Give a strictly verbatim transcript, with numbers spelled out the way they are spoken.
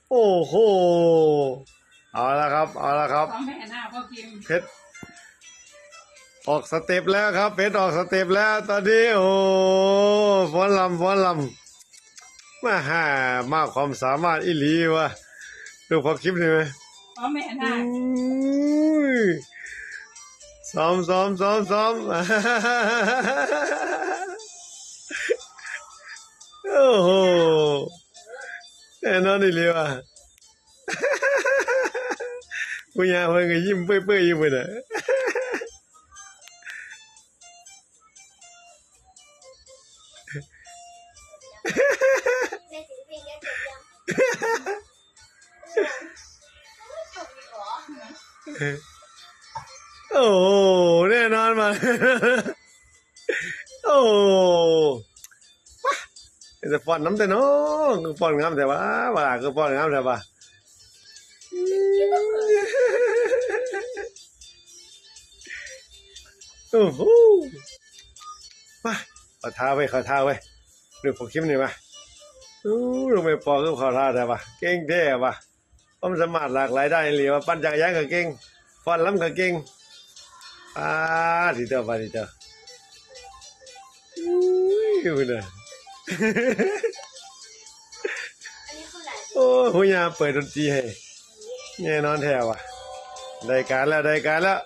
โอ้โห เอาละครับ เอาละครับ ของแม่หน้าพ่อพิมพ์ เพชรออกสเต็ปแล้วครับ เพชรออกสเต็ปแล้ว ตอนนี้ โอ้โห ฟ้อนลำ ฟ้อนลำ มาหา มาความสามารถอีหลีวะ ดูพอคลิปนี่ไหม ของแม่หน้า อุ้ย ซ้อม ซ้อม ซ้อม ซ้อม โอ้โห แน่นอนอีหลีว่ะ ผู้ยาเพิ่นก็ยิ้มเปื่อยๆอยู่เพิ่นน่ะ โอ้โห แน่นอนมา โอ้โห จะฟ้อนนำแต่น้อง คือฟ้อนงามแต่ว่า ว่าคือฟ้อนงามแต่ว่า โอ้โห มา ขอท้าไว้ ขอท้าไว้ ดูพวกคลิปนี่มา อู้ ลงไปปอคือขอท้าแต่ว่า เก่งแท้ว่ะ ความสามารถหลากหลายด้านอีหลีว่า ปั่นจักรยานก็เก่ง ฟ้อนรำก็เก่ง อ่า ดีเด้อ ว่าดีเด้อ อุ้ย คุณน่ะ โอ้ ผู้ยาเปิดดนตรีให้ แน่นอนแท้ว่ะ ได้การแล้ว ได้การแล้ว